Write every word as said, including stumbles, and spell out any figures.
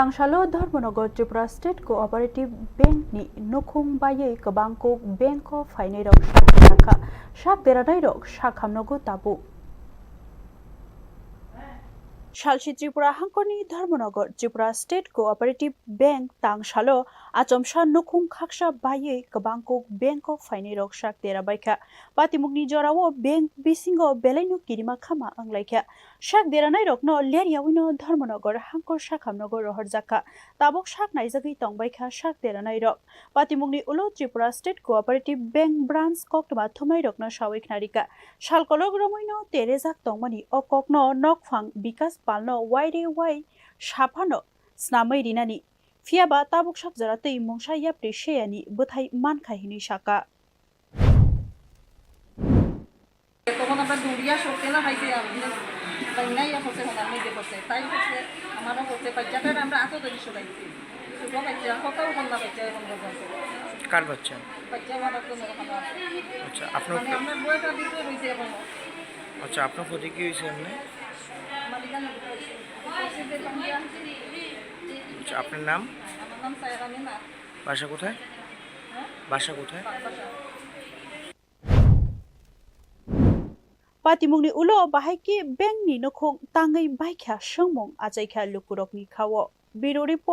Tangsalo Dharmanagar Tripura State Cooperative Bank ni nukhung baiwi kwbang kuk bank o phainairok sak derakha. Sak deranairok sak hamnogo tabuk. Salsi Tripura hangkorni Dharmanagar Tripura State Cooperative Bank tangsalo achomsa nukhung khaksa baiwi kwbang kuk bank o phainairok sak dera baikha. Patimungni jorao bank bisingo belaino kirima khama wnglaikha. Sak deranairokno leryaui no Dharmanagar hangkor sakhamnogo rohorjakha. Tabuk sak naijagwi tongbaikha sak deranairok. Patimungni ulo Tripura State Cooperative Bank branch koktwma thumnairokno saui khnarikha. Sal kolok romwino terejak tongmani o kokno nokphang Bikas Palno waire wai saphano snamwi rinani. Phiyaba tabuk sak jora twi mungsa yapri seyani bwthai mankha hinwi saka. তখন আমরা দৌড়িয়া সরতে না খাইছে, আপনি তাই নাই করছে, হনার মধ্যে করছে, তাই করছে, আমারও করছে, বাচ্চাটা আমরা আতো ধরি সরাইছি। ছোট বাচ্চা, কোথাও কন্যা বাচ্চা এখন পর্যন্ত। কার বাচ্চা? বাচ্চা আমার তো মনে হয় না। আচ্ছা, আপনার মানে, ফো- আমার বউটা ভিতরে রয়েছে এখনো। আচ্ছা, আপনার ক্ষতি কি হয়েছে এমনি? আমার এখানে করছে। করছে যে ভাঙ্গিয়া। আচ্ছা, আপনার নাম? আমার নাম সায়রা মিনা। বাসা কোথায়? হ্যাঁ? বাসা কোথায়? বাগবাসা। Patimungni ulo bahai khe bank ni nukhung tangwi baikha swngmung achaikha lukurokni khao. Bureau report.